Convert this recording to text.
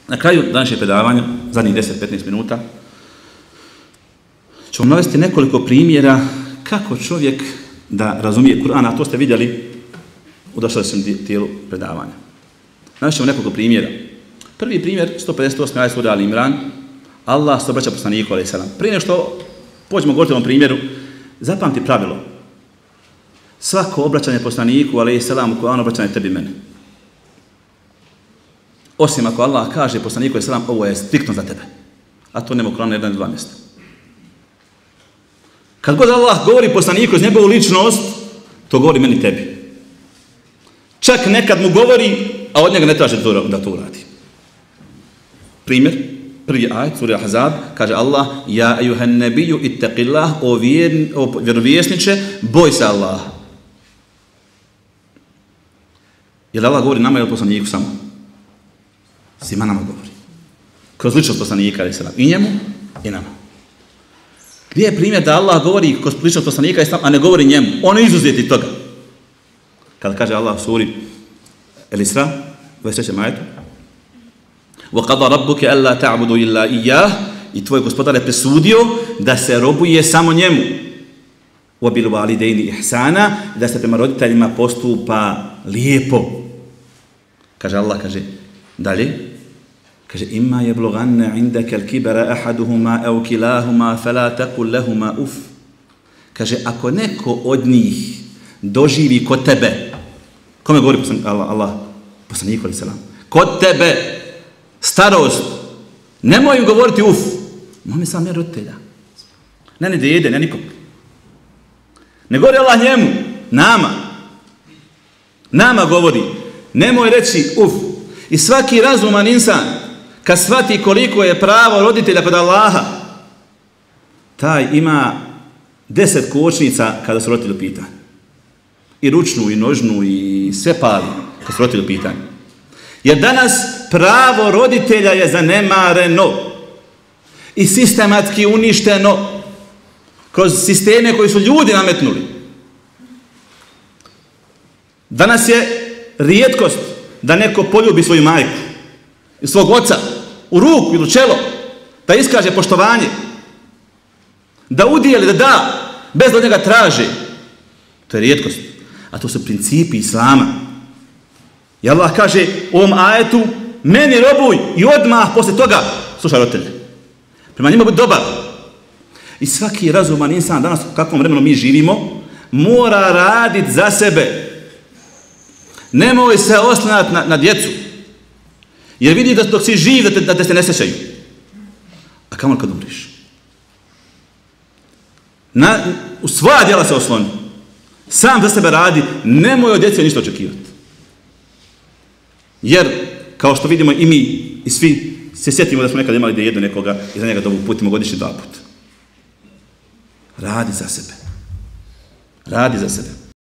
Na kraju današnjeg predavanja, zadnjih 10-15 minuta, ćemo navesti nekoliko primjera kako čovjek da razumije Kur'an, a to ste vidjeli u dosadašnjem dijelu predavanja. Navest ćemo nekoliko primjera. Prvi primjer, 158. ajet sure Al Imran, Allah se obraća poslaniku alejhi selam. Prije što pođemo govoriti o ovom primjeru, zapamti pravilo. Svako obraćanje poslaniku alejhi selam u Kur'anu obraćanje tebi mene. Osim ako Allah kaže poslaniku alejhi selam, ovo je striktno za tebe. A to nema u Kur'anu jedan ili dva mjesta. Kad god Allah govori poslaniku iz njegovu ličnost, to govori meni tebi. Čak nekad mu govori, a od njega ne traže da to uradi. Primjer, prvi ajet, sura Ahzab, kaže Allah, ja ejuhan nebiju ittaqillah, o vjerovjesniče, boj se Allaha. Jer Allah govori nama ili poslaniku samo? Svima nama govori. Kroz ličnost poslanika, i njemu, i nama. Gdje je primjer da Allah govori kroz ličnost poslanika, a ne govori njemu? On je izuzeti toga. Kada kaže Allah u suri El-Isra, u 23. ajetu, وَقَضَى رَبُّكَ أَلَّا تَعْبُدُوا إِلَّا إِيَّهُ, i tvoj gospodar je presudio da se robuje samo njemu. وَبِالْوَالِدَيْنِ إِحْسَانًا, da se prema roditeljima postupa lijepo. Kaže Allah, kaže dalje, kaže imma yablughanna 'indaka al-kibara ahaduhuma aw kilahuma fala taqul lahumā uf. Kaže ako neko od njih doživi kod tebe, kome govori Allah, poslaniku alejhi selam, kod tebe starost, nemoj im govoriti uf. Mome sam ne roditelja. Ne dede, ne nikog. Ne govori Allah njemu, nama govori, nemoj reći uf. I svaki razuman insan, kad shvati koliko je pravo roditelja kod Allaha, taj ima 10 kočnica kada su roditelji u pitanju. I ručnu, i nožnu, i sve pali kada su roditelji u pitanju. Jer danas pravo roditelja je zanemareno i sistematski uništeno kroz sisteme koji su ljudi nametnuli. Danas je rijetkost da neko poljubi svoju majku i svog oca u ruku ili u čelo, da iskaže poštovanje, da udijeli, da da, bez da od njega traže. To je rijetkost. A to su principi Islama. I Allah kaže u ovom ajetu, meni robuj i odmah posle toga slušaj roditelje. Prema njima budi dobar. I svaki razuman insan danas u kakvom vremenu mi živimo, mora raditi za sebe. Nemoj se oslanjati na djecu. Jer vidi da dok si živ da te se ne sjećaju. A kamo kad umriš? U svoja djela se osloni. Sam za sebe radi, nemoj od djece ništa očekivati. Jer, kao što vidimo i mi, i svi se sjetimo da smo nekad imali da jedu nekoga i za njega da uputimo godišnji 2 puta. Radi za sebe. Radi za sebe.